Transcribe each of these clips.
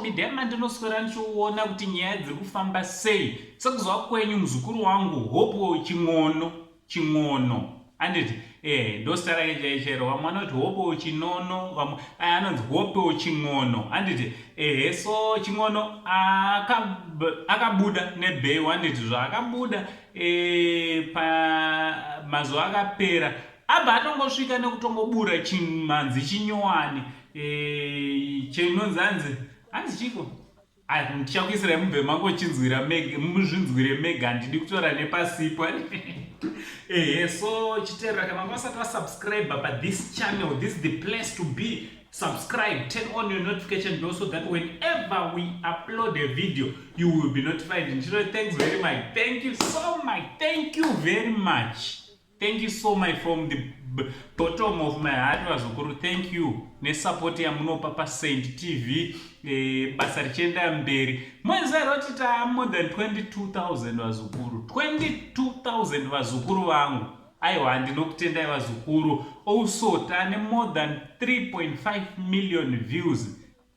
media mandinoswera ndichiona kuti nyaya dziri kufamba sei. Sekuziva kwenyu muzukuru wangu Hopewell Chin'ono Chin'ono anditi eh ndosita rake chaiyo chairo vamwe vanoti Hopewell Chinono vamwe aya anonzi Hopewell Chin'ono anditi ehe so Chin'ono akabuda nebheu anditi zvaakabuda eh, pamazuva akapera abva atongosvika nekutongobura chimhanzi chinyowani eh, chinonzi hanzi hanzi chiko ndichakuisirai mubve mangochinzwira muzvinzwire mega handidi kutaura nepasipo. Ehe, so chiteerera, kana vasati vasubscribe pathis channel, this is the place to be. Subscribe, turn on your notification bell so that whenever we upload a video you will be notified. Ndichiro, thanks very much, thank you so much, thank you very much, thank you so much from the bottom of my heart. Vazukuru, thank you nesupport yamunopa paSaint TV, basa richienda mberi. Moziva kuti taa more than 22,000 vazukuru, 22,000 vazukuru vangu. Aiwa, ndinokutendai vazukuru. Also tane more than 3.5 million views.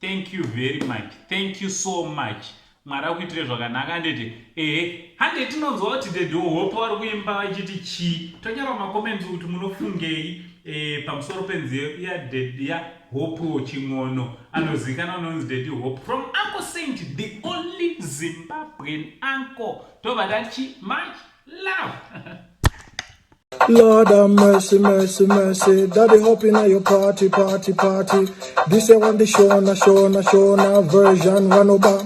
Thank you very much, thank you so much. Mwari akuitire zvakanaka. Handiti ehe, hande tinonzwa kuti Daddy Hope vari kuimba vachiti chii. Tonyora macomments kuti munofungei pamusoro penziyo yaHope Chin'ono, anozivikanwa anonzi Daddy Hope, from Uncle Saint, the only Zimbabwean uncle. Tobva tati much love. Lord have mercy, mercy, mercy. Daddy hopping at your party, party, party. This a one the Shona, Shona, Shona version. Vanoba,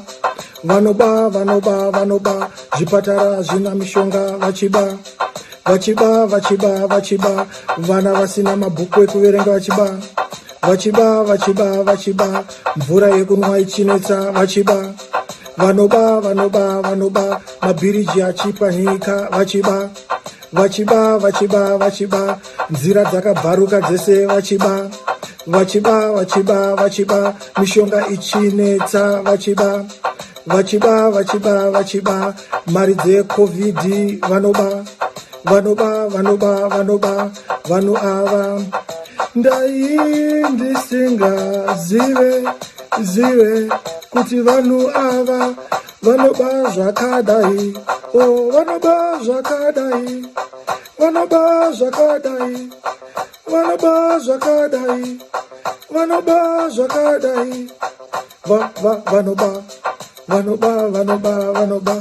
vanoba, vanoba, vanoba. Zvipatara zvina mishonga vachiba. Vachiba, vachiba, vachiba. Vana vasina mabhuku ekuverenga vachiba. Vachiba, vachiba, vachiba. Mvura yekunwa ichinetsa vachiba. Vanoba, vanoba, vanoba. Mabhiriji achipwanyika vachiba. Vachiba, vachiba, vachiba. Nzira dzakabvaruka dzese vachiba, vachiba, vachiba, vachiba. Mishonga ichinetsa vachiba, vachiba, vachiba, vachiba. Mari dzeCOVID vanoba, vanoba, vanoba, vanoba. Vanhu ava ndai ndisingazive zive kuti vanhu ava vanoba zvakadai. O, vanoba zvakadai, vanoba zvakadai, vanoba zvakadai, vanoba zvakadai. Va, va, vanoba, vanoba, vanoba, vanoba.